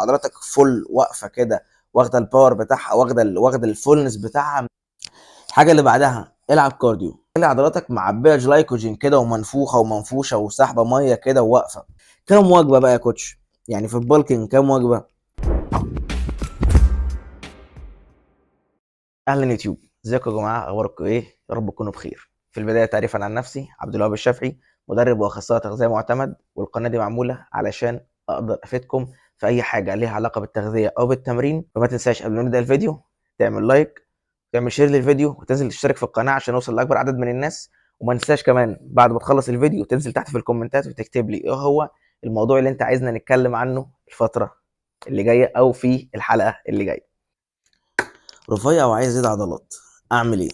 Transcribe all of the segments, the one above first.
عضلاتك full واقفة كده، واخده ال power بتاعها، واخده ال fullness بتاعها. الحاجة اللي بعدها العب cardio، خلي عضلاتك معبيه جلايكوجين كده ومنفوخه ومنفوشه وسحبه مية كده وواقفه. كام وجبة بقى يا coach؟ يعني في ال bulking كام وجبة؟ اهلا يوتيوب، ازيكم يا جماعة؟ اخباركم ايه؟ يا رب تكونوا بخير. في البداية تعريفا عن نفسي، عبد الوهاب الشافعي، مدرب واخصائي تغذية معتمد، والقناة دي معمولة علشان اقدر افيدكم في اي حاجة ليها علاقة بالتغذية او بالتمرين. فما تنساش قبل ما نبدا الفيديو تعمل like، تعمل share للفيديو، وتنزل تشترك في القناة عشان نوصل لاكبر عدد من الناس. وما تنساش كمان بعد ما تخلص الفيديو تنزل تحت في الكومنتات وتكتب لي ايه هو الموضوع اللي انت عايزنا نتكلم عنه الفترة اللي جاية او في الحلقة اللي جاية. رفيع وعايز ازيد عضلات، اعمل ايه؟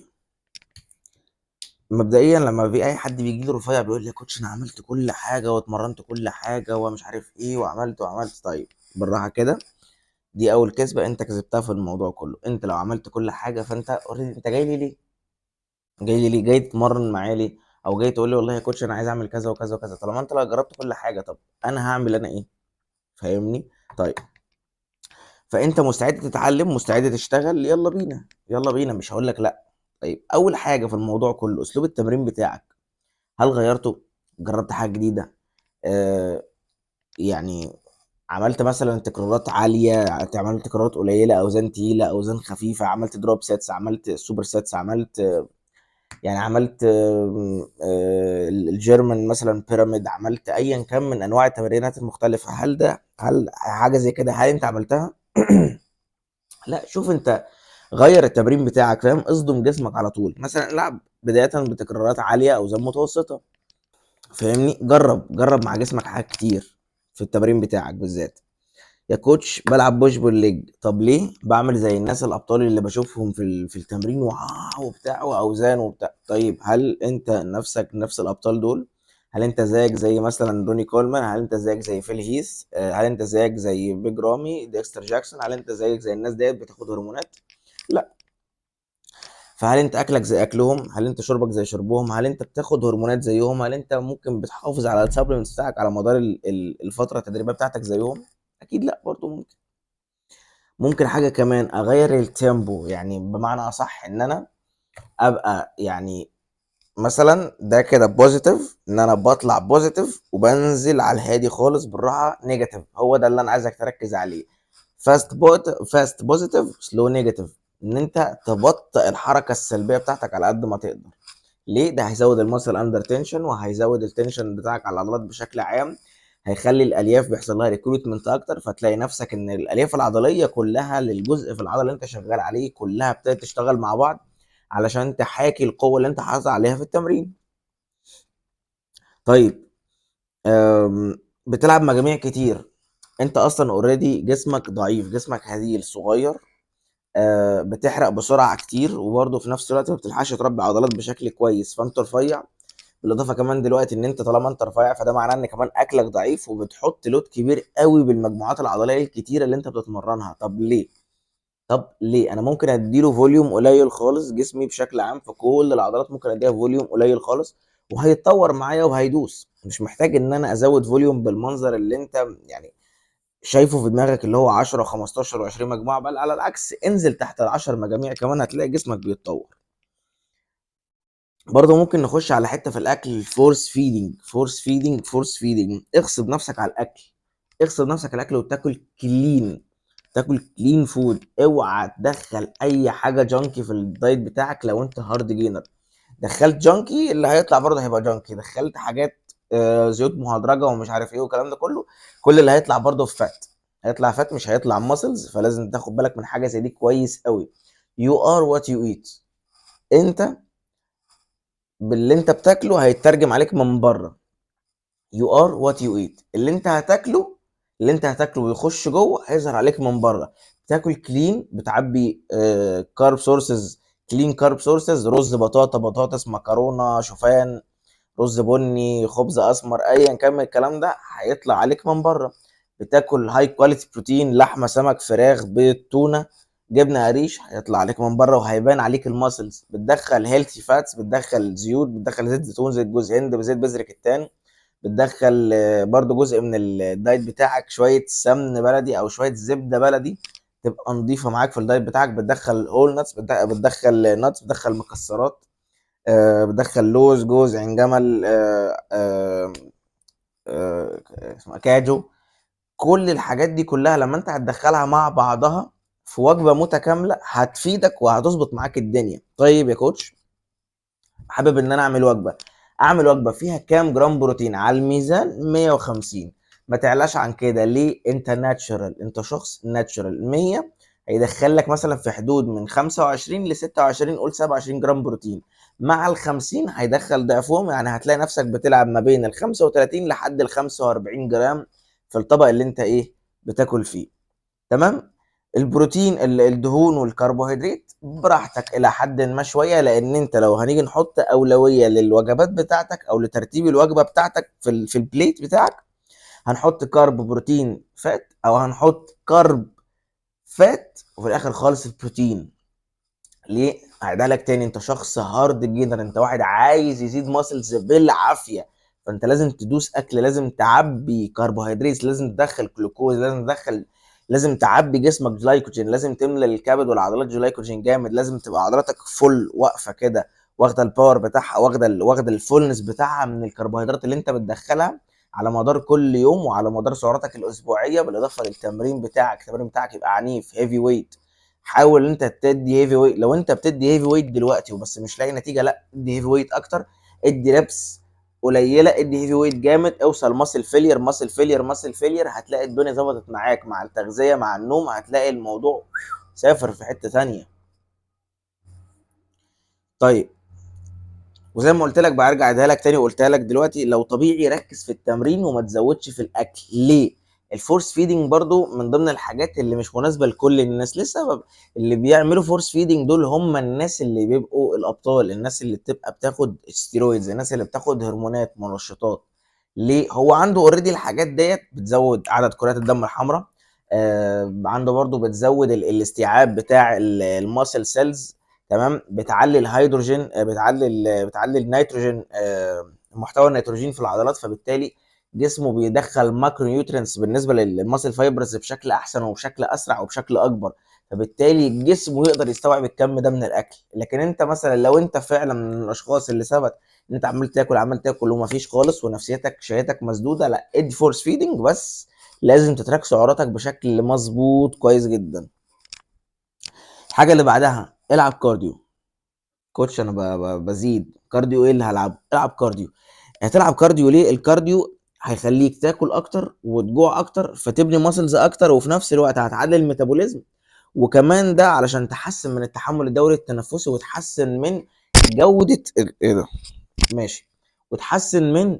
مبدئيا لما في اي حد بيجي لي رفيع بيقول لي يا coach انا عملت كل حاجة واتمرنت كل حاجة ومش عارف ايه وعملت وعملت. طيب بالراحة كده، دي اول كسبه انت كسبتها في الموضوع كله. انت لو عملت كل حاجة فانت already انت جاي لي ليه؟ جاي لي ليه؟ جاي تتمرن معايا ليه؟ او جاي تقول لي والله يا coach انا عايز اعمل كذا وكذا وكذا. طالما انت لو جربت كل حاجة، طب انا هعمل انا ايه؟ فاهمني؟ طيب فانت مستعد تتعلم، مستعد تشتغل، يلا بينا يلا بينا، مش هقول لك لا. طيب اول حاجة في الموضوع كله اسلوب التمرين بتاعك، هل غيرته؟ جربت حاجة جديدة؟ يعني عملت مثلا تكرارات عالية، عملت تكرارات قليله، اوزان تقيلة، اوزان خفيفة، عملت drop sets، عملت super sets، عملت ال German مثلا pyramid، عملت ايا كان من انواع التمرينات المختلفة. هل حاجة زي كده هل انت عملتها؟ لا. شوف انت غير التمرين بتاعك، فاهم؟ اصدم جسمك على طول. مثلا العب بداية بتكرارات عالية، اوزان متوسطه، فاهمني؟ جرب مع جسمك حاجات كتير في التمرين بتاعك بالذات. يا coach بلعب push pull leg، طب ليه؟ بعمل زي الناس الابطال اللي بشوفهم في التمرين wow وبتاع واوزان وبتاع. طيب هل انت نفسك نفس الابطال دول؟ هل انت زيك زي مثلا روني كولمان؟ هل انت زيك زي فيل هيث؟ هل انت زيك زي بيج رامي، ديكستر جاكسون؟ هل انت زيك زي الناس ديت بتاخد هرمونات؟ لا. فهل انت اكلك زي اكلهم؟ هل انت شربك زي شربهم؟ هل انت بتاخد هرمونات زيهم؟ هل انت ممكن بتحافظ على ال supplements بتاعك على مدار الفترة التدريبية بتاعتك زيهم؟ اكيد لا. برضو ممكن حاجة كمان اغير ال tempo، يعني بمعنى اصح ان انا ابقى مثلا ده كده positive، ان انا بطلع positive وبنزل على الهادي خالص بالراحة negative. هو ده اللي انا عايزك تركز عليه، fast positive slow negative، ان انت تبطئ الحركة السلبية بتاعتك على قد ما تقدر. ليه؟ ده هيزود ال muscle under tension، وهيزود ال tension بتاعك على العضلات بشكل عام، هيخلي الالياف بيحصل لها recruitment اكتر، فتلاقي نفسك ان الالياف العضلية كلها للجزء في العضلة اللي انت شغال عليه كلها ابتدت تشتغل مع بعض علشان تحاكي القوة اللي انت حاطط عليها في التمرين. طيب بتلعب مجاميع كتير، انت اصلا already جسمك ضعيف، جسمك هزيل صغير، بتحرق بسرعة كتير، وبرده في نفس الوقت ما بتلحقش تربي عضلات بشكل كويس، فانت رفيع. بالاضافة كمان دلوقتي ان انت طالما انت رفيع فده معناه ان كمان اكلك ضعيف، وبتحط load كبير قوي بالمجموعات العضلية الكتيرة اللي انت بتتمرنها. طب ليه؟ طب ليه؟ انا ممكن اديله volume قليل خالص، جسمي بشكل عام في كل العضلات ممكن اديها volume قليل خالص وهيتطور معايا وهيدوس، مش محتاج ان انا ازود volume بالمنظر اللي انت شايفه في دماغك اللي هو 10 وخمستاشر وعشرين مجموعة، بل على العكس انزل تحت ال10 مجاميع كمان هتلاقي جسمك بيتطور. برضه ممكن نخش على حتة في الأكل، force feeding، force feeding، force feeding. اغصب نفسك على الأكل، اغصب نفسك على الأكل وتاكل clean، تاكل clean food. اوعى تدخل أي حاجة junky في ال diet بتاعك. لو أنت hard gainer دخلت junky اللي هيطلع برضه هيبقى junky، دخلت حاجات، زيوت مهدرجة ومش عارف إيه والكلام ده كله، كل اللي هيطلع برضه في fat، هيطلع fat مش هيطلع muscles. فلازم تاخد بالك من حاجة زي دي كويس قوي. You are what you eat. انت باللي انت بتاكله هيترجم عليك من بره. You are what you eat. اللي انت هتاكله ويخش جوه هيظهر عليك من بره. بتاكل clean، بتعبي، carb sources، clean carb sources، رز، بطاطا، بطاطس، مكرونه، شوفان، رز بني، خبز اسمر، ايا كان من الكلام ده هيطلع عليك من بره. بتاكل high quality protein، لحمه، سمك، فراخ، بيض، تونه، جبنه قريش، هيطلع عليك من بره وهيبان عليك ال muscles. بتدخل healthy fats، بتدخل زيوت، بتدخل زيت زيتون، زيت جوز هند، زيت بذر كتان، بتدخل برضو جزء من ال diet بتاعك شوية سمن بلدي او شوية زبدة بلدي تبقى نظيفة معاك في ال diet بتاعك. بتدخل all nuts، بتدخل nuts، بتدخل مكسرات، بتدخل لوز، جوز، عين جمل، اسمها كاجو. كل الحاجات دي كلها لما انت هتدخلها مع بعضها في وجبة متكاملة هتفيدك وهتظبط معاك الدنيا. طيب يا coach، حابب ان انا اعمل وجبة، اعمل وجبة فيها كام جرام بروتين؟ على الميزان 150، ما تعلاش عن كده. ليه؟ انت natural، انت شخص natural. 100 هيدخل لك مثلا في حدود من 25 ل 26، قول 27 جرام بروتين. مع ال 50 هيدخل ضعفهم، يعني هتلاقي نفسك بتلعب ما بين ال 35 لحد ال 45 جرام في الطبق اللي انت ايه بتاكل فيه. تمام؟ البروتين، الدهون والكربوهيدرات براحتك الى حد ما شويه، لان انت لو هنيجي نحط اولوية للوجبات بتاعتك او لترتيب الوجبة بتاعتك في ال plate بتاعك، هنحط carb بروتين fat، او هنحط carb fat وفي الاخر خالص البروتين. ليه؟ هعيدها لك تاني، انت شخص hard gainer، انت واحد عايز يزيد muscles بالعافية، فانت لازم تدوس اكل، لازم تعبي كربوهيدرات، لازم تدخل جلوكوز، لازم تعبي جسمك جلايكوجين، لازم تملى الكبد والعضلات جلايكوجين جامد، لازم تبقى عضلاتك full واقفة كده، واخده ال power بتاعها، واخده ال fullness بتاعها من الكربوهيدرات اللي انت بتدخلها على مدار كل يوم وعلى مدار سعراتك الاسبوعية، بالاضافة للتمرين بتاعك. التمرين بتاعك يبقى عنيف، heavy weight. حاول ان انت تدي heavy weight. لو انت بتدي heavy weight دلوقتي وبس مش لاقي نتيجة، لا، ادي heavy weight اكتر، ادي reps قليله، ادي heavy weight جامد، اوصل muscle failure، muscle failure، muscle failure، هتلاقي الدنيا ظبطت معاك مع التغذية مع النوم، هتلاقي الموضوع سافر في حتة تانية. طيب، وزي ما قلت لك برجع اعيدها لك تاني وقلتها لك دلوقتي، لو طبيعي ركز في التمرين وما تزودش في الاكل. ليه؟ ال force feeding برضو من ضمن الحاجات اللي مش مناسبة لكل الناس. لسبب، اللي بيعملوا force feeding دول هم الناس اللي بيبقوا الابطال، الناس اللي بتبقى بتاخد steroids، الناس اللي بتاخد هرمونات منشطات. ليه؟ هو عنده already الحاجات ديت بتزود عدد كريات الدم الحمراء، عنده برضو بتزود الاستيعاب بتاع ال muscle cells، تمام؟ بتعلي الهيدروجين، بتعلي النيتروجين، محتوى النيتروجين في العضلات، فبالتالي جسمه بيدخل macronutrients بالنسبة لل muscle fibers بشكل احسن وبشكل اسرع وبشكل اكبر، فبالتالي جسمه يقدر يستوعب الكم ده من الاكل. لكن انت مثلا لو انت فعلا من الاشخاص اللي ثبت ان انت عمال تاكل عمال تاكل ومفيش خالص ونفسيتك شهيتك مسدودة، لا، ادي force feeding، بس لازم ت track سعراتك بشكل مظبوط كويس جدا. الحاجة اللي بعدها، العب cardio. coach انا بزيد cardio، ايه اللي هلعبه؟ العب cardio. هتلعب cardio ليه؟ ال cardio هيخليك تاكل اكتر وتجوع اكتر، فتبني muscles اكتر، وفي نفس الوقت هتعدل ال metabolism، وكمان ده علشان تحسن من التحمل الدوري التنفسي وتحسن من جودة ايه ده ماشي، وتحسن من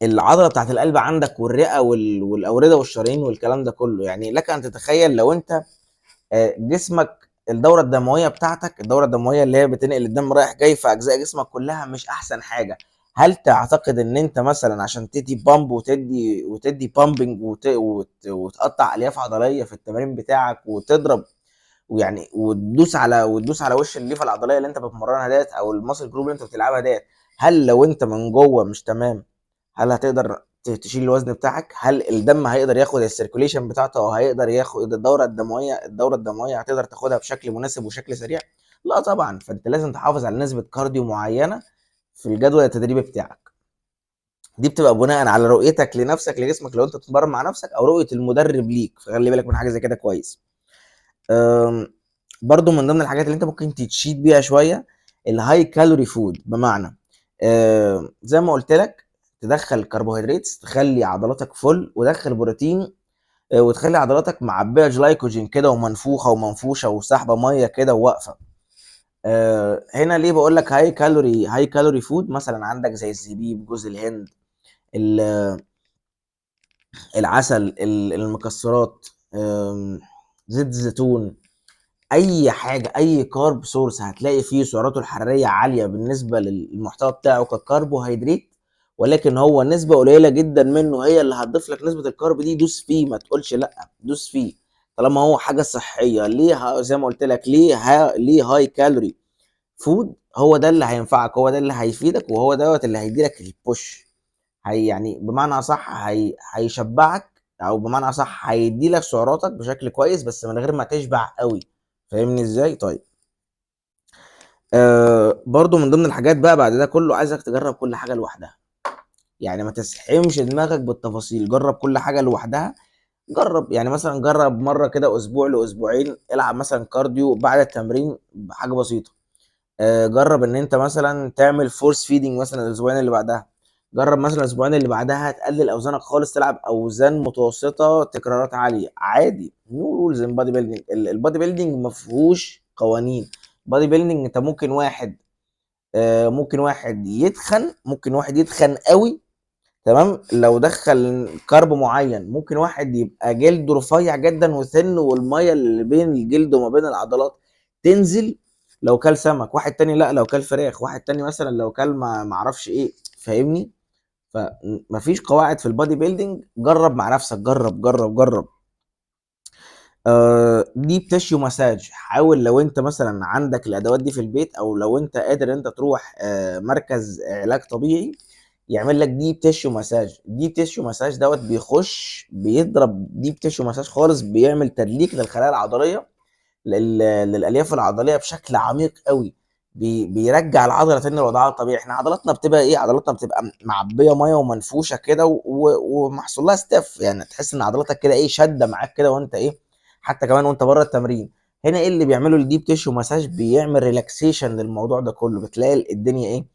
العضلة بتاعت القلب عندك والرئه والاورده والشرايين والكلام ده كله. يعني لك ان تتخيل لو انت جسمك الدورة الدموية بتاعتك، الدورة الدموية اللي هي بتنقل الدم رايح جاي في اجزاء جسمك كلها، مش احسن حاجة، هل تعتقد ان انت مثلا عشان تدي pump وتدي pumping وتقطع الياف عضلية في التمرين بتاعك وتضرب ويعني وتدوس على وش الليفه العضلية اللي انت بتمرنها ديت او ال muscle group اللي انت بتلعبها ديت، هل لو انت من جوه مش تمام هل هتقدر تشيل الوزن بتاعك؟ هل الدم هيقدر ياخد ال circulation بتاعته او هيقدر ياخد الدوره الدمويه هتقدر تاخدها بشكل مناسب وشكل سريع؟ لا طبعا. فانت لازم تحافظ على نسبه cardio معينة في الجدول التدريبي بتاعك. دي بتبقى بناء على رؤيتك لنفسك لجسمك لو انت بتتمرن مع نفسك او رؤية المدرب ليك، فخلي بالك من حاجة زي كده كويس. برضو من ضمن الحاجات اللي انت ممكن ت cheat بيها شوية ال high calorie food، بمعنى زي ما قلت لك تدخل كربوهيدرات تخلي عضلاتك full، ودخل بروتين وتخلي عضلاتك معبيه جلايكوجين كده ومنفوخه ومنفوشه وسحبه مية كده وواقفه. هنا ليه بقول لك high calorie؟ high calorie food مثلا عندك زي الزبيب، جوز الهند، العسل، المكسرات، زيت الزيتون، اي حاجة، اي carb source هتلاقي فيه سعراته الحرارية عالية بالنسبة للمحتوى بتاعه ككربوهيدرات، ولكن هو نسبه قليله جدا منه هي اللي هتضيف لك نسبه ال carb دي. دوس فيه، ما تقولش لا، دوس فيه طالما هو حاجة صحية. ليه؟ زي ما قلت لك ليه ليه high calorie food؟ هو ده اللي هينفعك، هو ده اللي هيفيدك، وهو دوت اللي هيديلك ال push. هي يعني بمعنى اصح هي هيشبعك، او بمعنى اصح هيدي لك سعراتك بشكل كويس بس من غير ما تشبع قوي، فاهمني ازاي؟ طيب برضو من ضمن الحاجات بقى بعد ده كله، عايزك تجرب كل حاجة لوحدها، يعني ما تسحمش دماغك بالتفاصيل، جرب كل حاجة لوحدها. جرب يعني مثلا، جرب مرة كده اسبوع لاسبوعين، العب مثلا cardio بعد التمرين بحاجة بسيطة. جرب ان انت مثلا تعمل force feeding مثلا الاسبوعين اللي بعدها. جرب مثلا الاسبوعين اللي بعدها تقلل اوزانك خالص، تلعب اوزان متوسطه تكرارات عالية عادي. no rules in bodybuilding. ال bodybuilding ما فيهوش قوانين. bodybuilding انت ممكن واحد، ممكن واحد يتخن، ممكن واحد يتخن قوي، تمام، لو دخل carb معين. ممكن واحد يبقى جلده رفيع جدا و thin، والمية اللي بين الجلد وما بين العضلات تنزل لو كل سمك. واحد تاني لا، لو كل فراخ. واحد تاني مثلا لو كل ما اعرفش ايه، فاهمني؟ فمفيش قواعد في ال bodybuilding. جرب مع نفسك، جرب جرب جرب. deep tissue massage، حاول لو انت مثلا عندك الادوات دي في البيت، او لو انت قادر انت تروح مركز علاج طبيعي يعمل لك deep tissue massage. deep tissue massage دوت بيخش بيضرب deep tissue massage خالص، بيعمل تدليك للخلايا العضلية، للالياف العضلية بشكل عميق قوي، بيرجع العضلة تاني لوضعها الطبيعي. احنا عضلاتنا بتبقى ايه؟ عضلاتنا بتبقى معبيه مية ومنفوشه كده ومحصول لها stiff، يعني تحس ان عضلاتك كده ايه، شاده معاك كده، وانت ايه، حتى كمان وانت بره التمرين. هنا ايه اللي بيعمله ال deep tissue massage؟ بيعمل relaxation للموضوع ده كله، بتلاقي الدنيا ايه،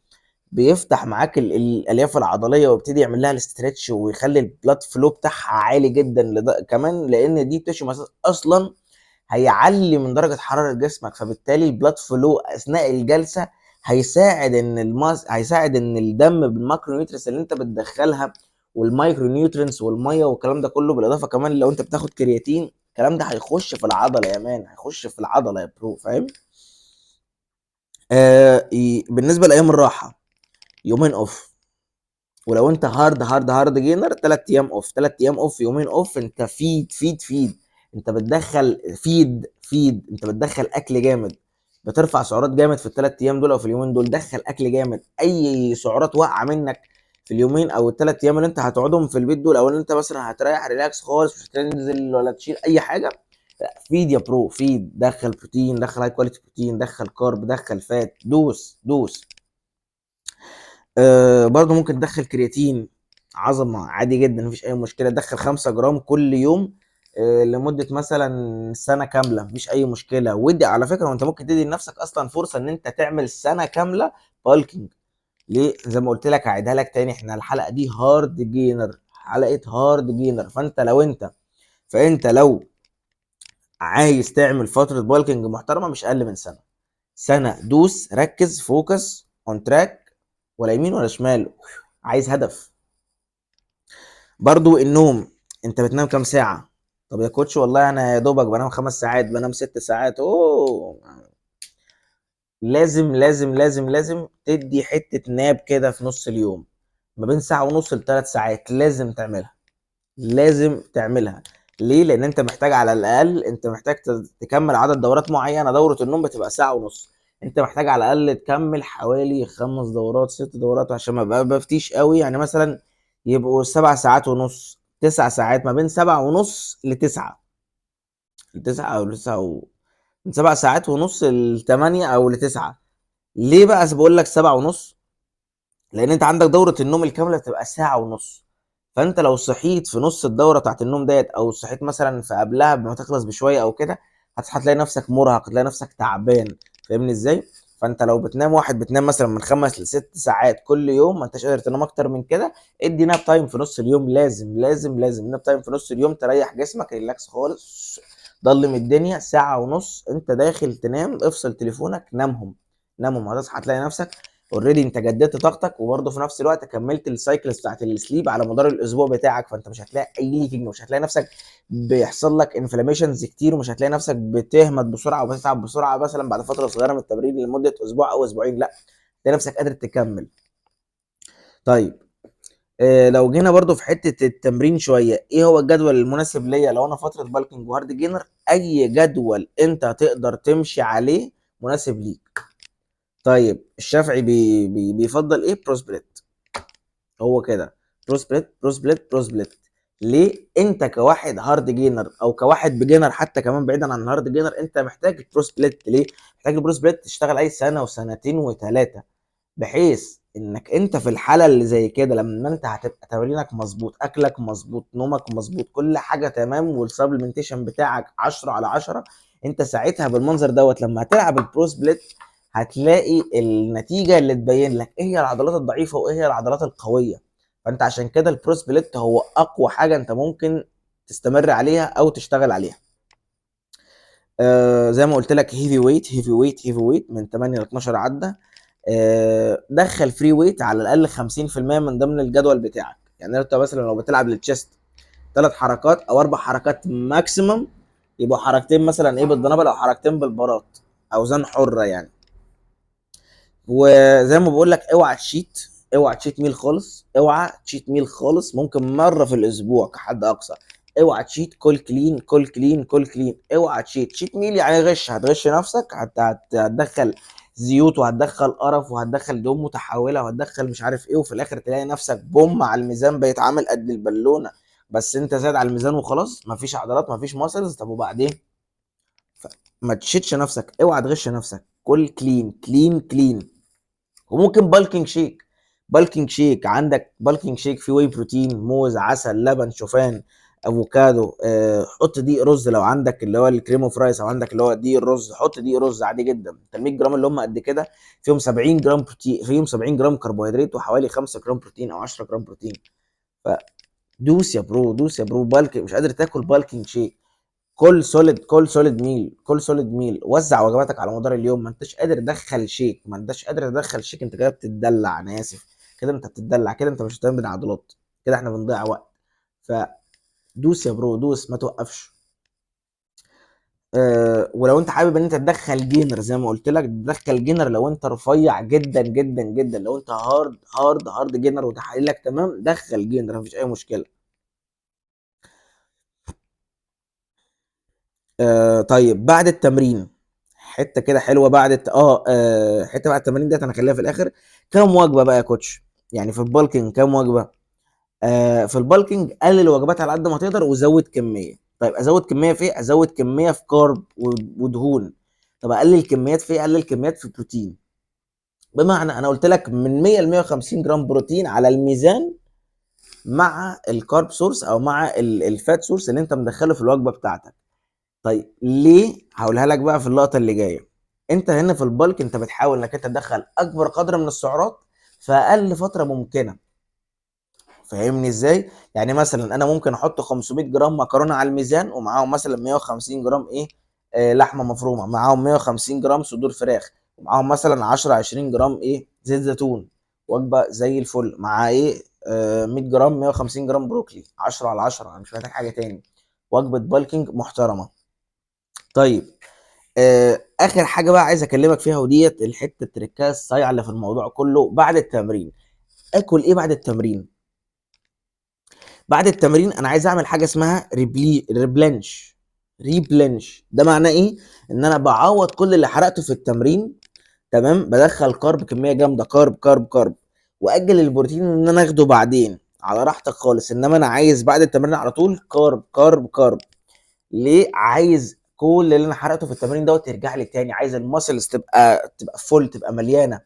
بيفتح معاك الالياف العضلية ويبتدي يعمل لها ال stretch ويخلي ال blood flow بتاعها عالي جدا. كمان لان ال deep tissue massage اصلا هيعلي من درجه حرارة جسمك، فبالتالي ال blood flow اثناء الجلسة هيساعد ان هيساعد ان الدم بال macronutrients اللي انت بتدخلها وال micronutrients والمية والكلام ده كله، بالاضافة كمان لو انت بتاخد كرياتين، الكلام ده هيخش في العضلة يا man، هيخش في العضلة يا bro، فاهم؟ بالنسبة لايام الراحة، يومين off، ولو انت hard hard hard gainer 3 ايام off، 3 ايام off، يومين off. انت feed feed feed، انت بتدخل feed feed، انت بتدخل اكل جامد، بترفع سعرات جامد في الثلاث ايام دول او في اليومين دول. دخل اكل جامد، اي سعرات واقعه منك في اليومين او الثلاث ايام اللي انت هتقعدهم في البيت دول، او اللي انت مثلا هتريح relax خالص، مش هتنزل ولا تشيل اي حاجة، لا، feed يا bro، feed، دخل بروتين، دخل high quality protein، دخل carb، دخل fat، دوس دوس. برضو ممكن تدخل كرياتين، عظمه عادي جدا، مفيش اي مشكلة. دخل 5 جرام كل يوم لمدة مثلا سنة كاملة، مفيش اي مشكلة. ودي على فكرة وانت ممكن تدي لنفسك اصلا فرصة ان انت تعمل سنة كاملة bulking. ليه؟ زي ما قلت لك، هعيدها لك تاني، احنا الحلقة دي hard gainer، حلقة hard gainer. فانت لو عايز تعمل فترة bulking محترمه، مش اقل من سنة. سنة دوس، ركز، focus on track، ولا يمين ولا شمال، عايز هدف. برضو النوم، انت بتنام كام ساعة؟ طب يا coach والله انا يا دوبك بنام 5 ساعات، بنام 6 ساعات. اوه، لازم لازم لازم لازم تدي حتة nap كده في نص اليوم، ما بين ساعة ونص لثلاث ساعات، لازم تعملها، لازم تعملها. ليه؟ لان انت محتاج على الاقل، انت محتاج تكمل عدد دورات معينة. دورة النوم بتبقى ساعة ونص، انت محتاج على الاقل تكمل حوالي 5 دورات، 6 دورات، عشان ما بقى بفتيش قوي، يعني مثلا يبقوا 7 ساعات ونص، 9 ساعات، ما بين 7 ونص لتسعة، لتسعة او لتسعة من 7 ساعات ونص لتمانية او لتسعة. ليه بقى بقول لك 7 ونص؟ لان انت عندك دورة النوم الكاملة بتبقى ساعة ونص، فانت لو صحيت في نص الدورة بتاعت النوم ديت، او صحيت مثلا في قبلها بما تخلص بشوية او كده، هتصحى تلاقي نفسك مرهق، تلاقي نفسك تعبان، فاهمني ازاي؟ فانت لو بتنام واحد بتنام مثلا من 5 لست ساعات كل يوم، ما انتش قادر تنام اكتر من كده، ادي nap time في نص اليوم، لازم لازم لازم nap time في نص اليوم، تريح جسمك، relax خالص، ضلم الدنيا ساعة ونص، انت داخل تنام، افصل تليفونك، نامهم نامهم، هتصحى تلاقي نفسك already انت جددت طاقتك، وبرضه في نفس الوقت كملت ال cycles بتاعت ال sleep على مدار الاسبوع بتاعك. فانت مش هتلاقي اي leaking، مش هتلاقي نفسك بيحصل لك inflammations كتير، ومش هتلاقي نفسك بتهمت بسرعة وبتتعب بسرعة مثلا بعد فترة صغيرة من التمرين لمدة اسبوع او اسبوعين، لا، تلاقي نفسك قادر تكمل. طيب لو جينا برضو في حتة التمرين شوية، ايه هو الجدول المناسب ليا لو انا فترة bulking و hard gainer؟ اي جدول انت تقدر تمشي عليه مناسب ليك. طيب الشافعي بي بي بيفضل ايه؟ bro split. هو كده bro split، bro split، bro split. ليه؟ انت كواحد hard gainer او كواحد beginner حتى كمان، بعيدا عن ال hard gainer، انت محتاج ال bro split. ليه محتاج ال bro split؟ تشتغل اي سنة وسنتين وثلاثه، بحيث انك انت في الحالة اللي زي كده لما انت هتبقى تمرينك مظبوط، اكلك مظبوط، نومك مظبوط، كل حاجة تمام، وال supplementation بتاعك 10 على 10، انت ساعتها بالمنظر دوت لما هتلعب ال bro split هتلاقي النتيجة اللي تبين لك ايه هي العضلات الضعيفة وايه هي العضلات القويه. فانت عشان كده ال bro split هو اقوى حاجة انت ممكن تستمر عليها او تشتغل عليها. زي ما قلت لك heavy weight، heavy weight، heavy weight من 8 ل 12 عده. دخل free weight على الاقل 50% من ضمن الجدول بتاعك. يعني انت مثلا لو بتلعب لل chest ثلاث حركات او اربع حركات maximum، يبقوا حركتين مثلا ايه بالدنابل او حركتين بالبارات، اوزان حره يعني. وزي ما بقول لك اوعى cheat، اوعى cheat meal خالص، اوعى cheat meal خالص، ممكن مرة في الاسبوع كحد اقصى. اوعى cheat، كل clean، كل clean، كل clean، اوعى cheat. cheat meal يعني غش، هتغش نفسك، هتدخل زيوت وهتدخل قرف وهتدخل دهون متحوله وهتدخل مش عارف ايه، وفي الاخر تلاقي نفسك بوم على الميزان بقيت عامل قد البالونة، بس انت زاد على الميزان وخلاص، مفيش عضلات مفيش muscles. طب وبعدين؟ ما تشيتش نفسك، اوعى تغش نفسك، كل clean، clean، clean. وممكن bulking shake، bulking shake عندك bulking shake فيه whey protein، موز، عسل، لبن، شوفان، افوكادو، حط دقيق رز لو عندك اللي هو ال cream of rice، او عندك اللي هو دقيق الرز، حط دقيق رز عادي جدا. انت 100 جرام اللي هم قد كده فيهم 70 جرام بروتين، فيهم 70 جرام كربوهيدرات وحوالي 5 جرام بروتين او 10 جرام بروتين. فدوس يا bro، دوس يا bro. bulk مش قادر تاكل bulking shake، كل solid، كل solid meal، كل solid meal. وزع وجباتك على مدار اليوم. ما انتش قادر تدخل shake، ما انتش قادر تدخل shake، انت كده بتدلع، انا اسف، كده انت بتدلع، كده انت مش هتعمل عضلات، كده احنا بنضيع وقت. فدوس يا bro، دوس، ما توقفش. ولو انت حابب ان انت تدخل gainer زي ما قلت لك تدخل gainer لو انت رفيع جدا جدا جدا، لو انت hard hard hard gainer وتحاليلك تمام، دخل gainer مفيش اي مشكلة. طيب بعد التمرين حتة كده حلوة بعد الت... اه آه، حتة بعد التمرين ديت انا هخليها في الاخر. كام وجبة بقى يا coach؟ يعني في ال bulking كام وجبة؟ في ال bulking قلل الوجبات على قد ما تقدر وزود كمية. طيب ازود كمية في ايه؟ ازود كمية في carb ودهون. طب اقلل كميات في ايه؟ اقلل كميات في بروتين. بمعنى انا قلت لك من 100 ل 150 جرام بروتين على الميزان مع ال carb source او مع ال fat source اللي انت مدخله في الوجبة بتاعتك. طيب ليه؟ هقولها لك بقى في اللقطة اللي جاية. انت هنا في ال bulk انت بتحاول انك انت تدخل اكبر قدر من السعرات في اقل فترة ممكنة. فاهمني ازاي؟ يعني مثلا انا ممكن احط 500 جرام مكرونه على الميزان ومعاهم مثلا 150 جرام ايه؟ لحمه مفرومه، معاهم 150 جرام صدور فراخ، ومعاهم مثلا 10 20 جرام ايه؟ زيت زيتون. وجبة زي الفل مع ايه؟ 100 جرام 150 جرام بروكلي، 10 على 10، انا مش محتاج حاجة تاني. وجبة bulking محترمه. طيب اخر حاجة بقى عايز اكلمك فيها، وديت الحتة التركايه الصايعه اللي في الموضوع كله، بعد التمرين اكل ايه؟ بعد التمرين، بعد التمرين انا عايز اعمل حاجة اسمها replenish. replenish ده معناه ايه؟ ان انا بعوض كل اللي حرقته في التمرين، تمام؟ بدخل carb كمية جامدة، carb carb carb، واجل البروتين ان انا اخده بعدين على راحتك خالص. انما انا عايز بعد التمرين على طول carb carb carb. ليه؟ عايز كل اللي انا حرقته في التمرين دوت يرجع لي تاني، عايز ال muscles تبقى full، تبقى مليانة،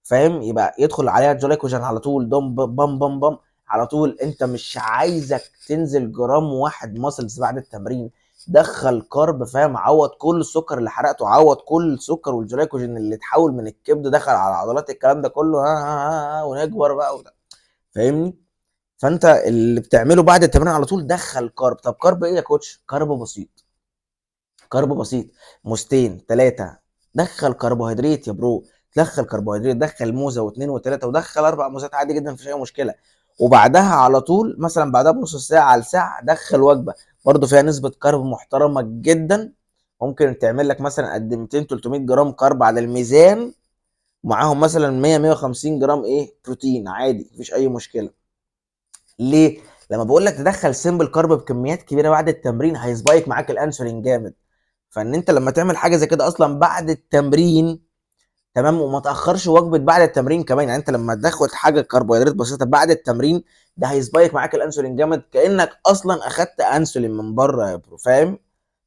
فاهم؟ يبقى يدخل عليها جلايكوجين على طول، دم بام بام بام على طول. انت مش عايزك تنزل جرام واحد muscles بعد التمرين، دخل carb، فاهم؟ عوض كل السكر اللي حرقته، عوض كل السكر والجلايكوجين اللي اتحول من الكبد دخل على العضلات، الكلام ده كله، ها ها ها ها، ونكبر بقى وده. فاهمني؟ فانت اللي بتعمله بعد التمرين على طول دخل carb. طب carb ايه يا coach؟ carb بسيط، carb بسيط، موزتين 3، دخل كربوهيدرات يا bro، دخل كربوهيدرات، دخل موزة واثنين وثلاثة، ودخل 4 موزات عادي جدا، مفيش اي مشكلة. وبعدها على طول مثلا بعدها بنص ساعة لساعة دخل وجبة برضه فيها نسبه carb محترمه جدا، ممكن تعمل لك مثلا قد 200 300 جرام carb على الميزان، معاهم مثلا 100 150 جرام ايه بروتين عادي، مفيش اي مشكلة. ليه؟ لما بقول لك تدخل simple carb بكميات كبيرة بعد التمرين هي spike معاك الانسولين جامد. فان انت لما تعمل حاجة زي كده اصلا بعد التمرين، تمام، وما تاخرش وجبة بعد التمرين كمان. يعني انت لما تاخد حاجة كربوهيدرات بسيطة بعد التمرين ده هي spike معاك الانسولين جامد، كانك اصلا اخدت انسولين من بره يا bro، فاهم؟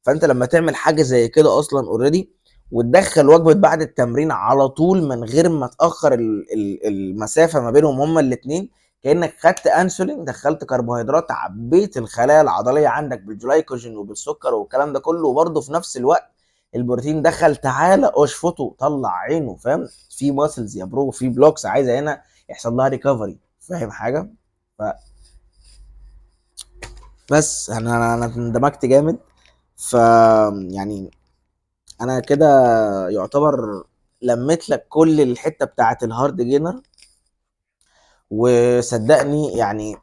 فانت لما تعمل حاجة زي كده اصلا already، وتدخل وجبة بعد التمرين على طول من غير ما تاخر المسافة ما بينهم هما الاثنين، كانك خدت انسولين، دخلت كربوهيدرات، عبيت الخلايا العضلية عندك بالجلايكوجين وبالسكر والكلام ده كله، وبرده في نفس الوقت البروتين دخل، تعالى اشفطه طلع عينه، فاهم؟ في muscles يا bro، في blocks عايزه هنا يحصل لها recovery، فاهم حاجة؟ بس انا اندمجت جامد. ف يعني انا كده يعتبر لميت لك كل الحتة بتاعه ال hard gainer، وصدقني يعني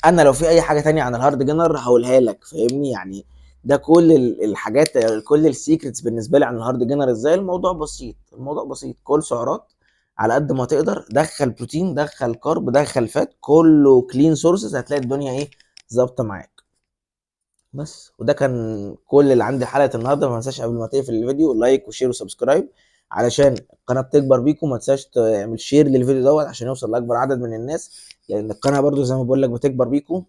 انا لو في اي حاجة تانية عن ال hard gainer هقولها لك، فاهمني؟ يعني ده كل الحاجات، كل ال secrets بالنسبة لي عن ال hard gainer. ازاي؟ الموضوع بسيط، الموضوع بسيط، كل سعرات على قد ما تقدر، دخل بروتين، دخل carb، دخل fat، كله clean sources، هتلاقي الدنيا ايه ظابطة معاك. بس وده كان كل اللي عندي حلقة النهارده. ما تنساش قبل ما تقفل الفيديو like و share و subscribe علشان القناة بتكبر بيكم. ما تنساش تعمل share للفيديو دوت عشان يوصل لاكبر عدد من الناس، لان القناة برضو زي ما بقول لك بتكبر بيكم.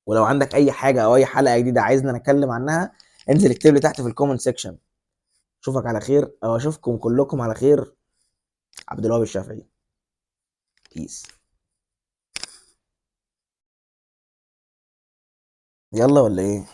ولو عندك اي حاجة او اي حلقة جديدة عايزنا نتكلم عنها، انزل اكتب لي تحت في ال comment section. اشوفك على خير، او اشوفكم كلكم على خير. عبد الوهاب الشافعي، peace. يلا ولا ايه؟